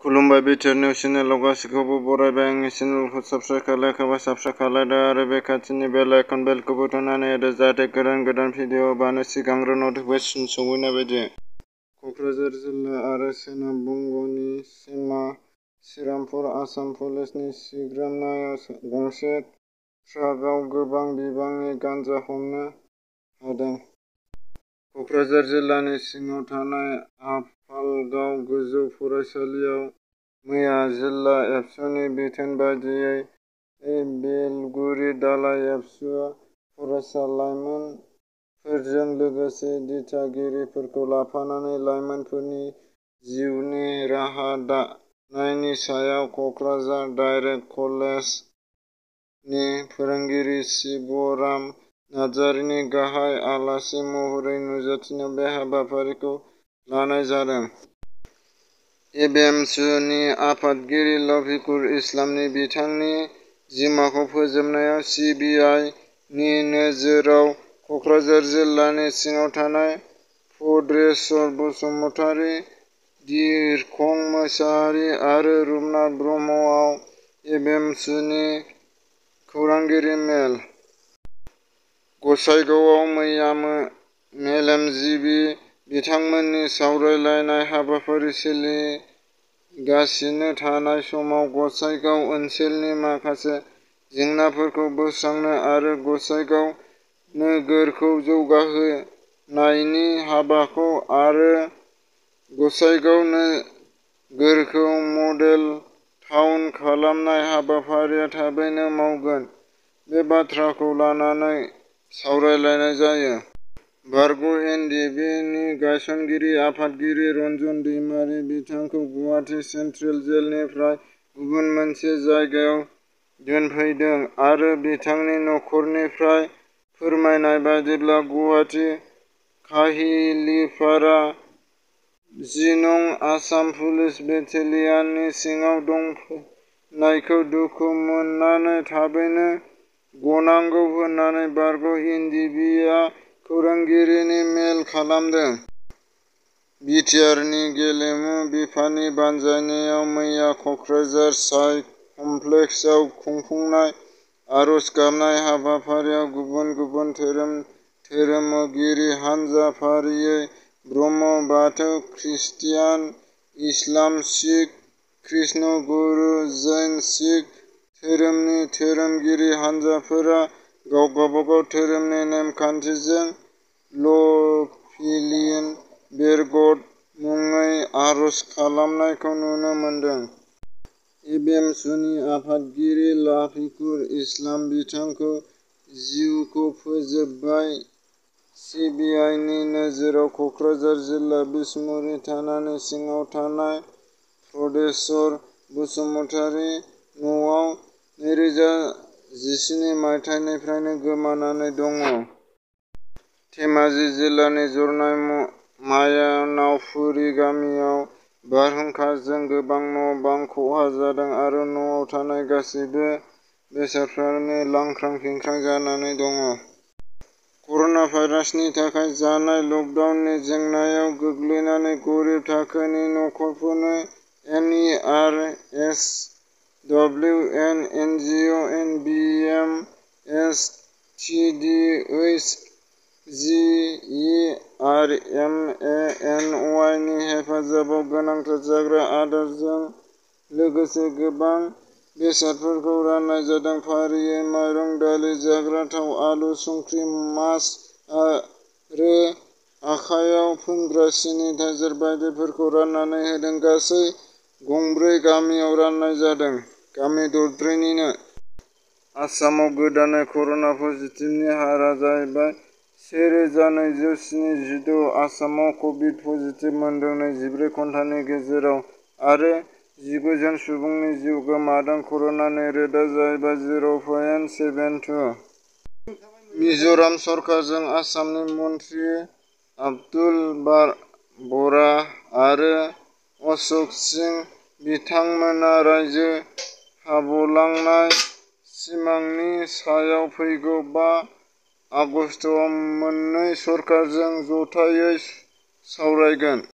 खुलुमबाय BTR news चेनेलाव गासैखौबो बरायबाय। आंनि चेनेलखौ साबस्क्राइब खालायाखैबा साबस्क्राइब खालायदो आरो बे खाथिनि बेल आइकन बेलखौबो थुनानै होदो जाहाथे गोदान भिडिअ होबानो सिगांग्रो नटिफिकेसन सौहैनाय बायदि। क'क्राझार जिल्ला आरो सोनाब बंग'नि सिमा श्रीरामपुर आसाम पुलिसनि सिग्रोमनायाव गंसे ट्राकआव गोबां बिबांनि गान्जा हमनो हादों। क'क्राझार जिल्लानि सिङाव थानाय आफालगाव गोजौ फरायसालियाव मैया जिल्ला एबसुनि बिथोन बायदियै बेलगुरि दालाइ एबसुआ फरायसा लाइमोनफोरजों लोगोसे दिथागिरिफोरखौ लाफानानै लाइमोनफोरनि जिउनि राहा दानायनि सायाव क'क्राझार डाइरेक्ट कलेजनि फोरोंगिरि शिबराम नार्जारिनि गाहाय आलासि महरै नुजाथिनायाव बे हाबाफारिखौ लानाय जादों। एबिएमसुनि आफादगिरि लफिकुल इस्लामनि बिथांनि जिम्माखौ फोजोबनायाव सिबिआइ नि नोजोराव क'क्राझार जिल्लानि सिङाव थानाय भद्रेश्वर बसुमतारी, दिरखं मोसाहारि आरो रुपनाथ ब्रह्मआव एबिएमसुनि खौरांगिरि मेल। गसाइगावआव मैया मेलेमजिबि बिथांमोननि सावरायलायनाय हाबाफारि सोलिगासिनो थानाय समाव गसाइगाव ओनसोलनि माखासे जेंनाफोरखौ बोस्रांनो आरो गसाइगाव नोगोरखौ जौगाहोनायनि हाबाखौ आरो गसाइगाव नोगोरखौ मडेल टाउन खालामनाय हाबाफारिया थाबैनो मावगोन बे बाथ्राखौ लानानै सावरायलायनाय जायो। बारग' एन डि बि नि गायसनगिरि आफादगिरि रन्जन दैमारि बिथांखौ गुवाहाटी सेन्ट्रेल जेलनिफ्राय गुबुन मोनसे जायगायाव दोनफैदों आरो बिथांनि नखरनिफ्राय फोरमायनाय बायदिब्ला गुवाहाटी काहिलिपारा 10 नं आसाम पुलिस बेटेलियाननि सिङाव दंफैनायखौ दुखु मोननानै थाबैनो गनांगौ होननानै बारग' एन डि बि आ खौरांगिरिनो मेल खालामदों। बिटिआर नि गेलेमु बिफाननि बानजायनायाव मैया क'क्राझार साइ कमप्लेक्सआव खुंफुंनाय आर'ज गाबनाय हाबाफारियाव गुबुन गुबुन धोरोमगिरि हानजा फारियै ब्रह्म, बाथौ, ख्रिस्टियान, इस्लाम, सिख, कृष्ण गुरु, जैन, सिख धोरोमनि धोरोमगिरि हानजाफोरा गावबागाव धोरोमनि नेमखान्थिजों ल'फिलिन बेरग'ड मुङै आर'ज खालामनायखौ नुनो मोनदों। एबिएमसुनि आफादगिरि लाफिकुल इस्लाम बिथांखौ जिउखौ फोजोबबाय। सिबिआइ नि नोजोराव क'क्राझार जिल्ला बिसमुरि थानानि सिङाव थानाय भद्रेश्वर बसुमतारी न'आव 2017 मायथाइनिफ्रायनो गोमानानै दङ। धेमाजि जिल्लानि जरनाय मायनावपुरि गामियाव बारहुंखाजों गोबां न' बां खहा जादों आरो न'आव थानाय गासैबो बेसादफोरानो लांख्रां-फिंख्रां जानानै दङ। कर'ना भाइरासनि थाखाय जानाय लकडाउननि जेंनायाव गोग्लैनानै गोरिब थाखोनि नखरफोरनो N E R S W N, NGO, B M S, T D H, G E R, M A N Y नि हेफाजाबाव गोनांथार जाग्रा आदारजों लोगोसे गोबां बेसादफोरखौ राननाय जादों। फारियै माइरं, दालि, जाग्रा थाव, आलु, संख्रि, मास आरो आखाइयाव फोनग्रा सेनिटाइजार बायदिफोरखौ राननानै होदों। गासै गंब्रै गामियाव राननाय जादों। गामि दरब्रैनिनो आसामाव गोदानै कर'ना पजिटिभनि हारआ जाहैबाय 1276। आसामाव कभिड पजिटिभ मोनदों 24 घन्टानि गेजेराव आरो 19 जन सुबुंनि जिउ गोमादों। कर'नानि रेटआ जाहैबाय 0.72। मिज'राम सरकारजों आसामनि मन्त्रि अतुल बरा आरो अश'क सिं बिथांमोना रायजो हाबलांनाय सिमांनि सायाव फैगौ 5 आगस्तआव मोननै सरकारजों जथायै सावरायगोन।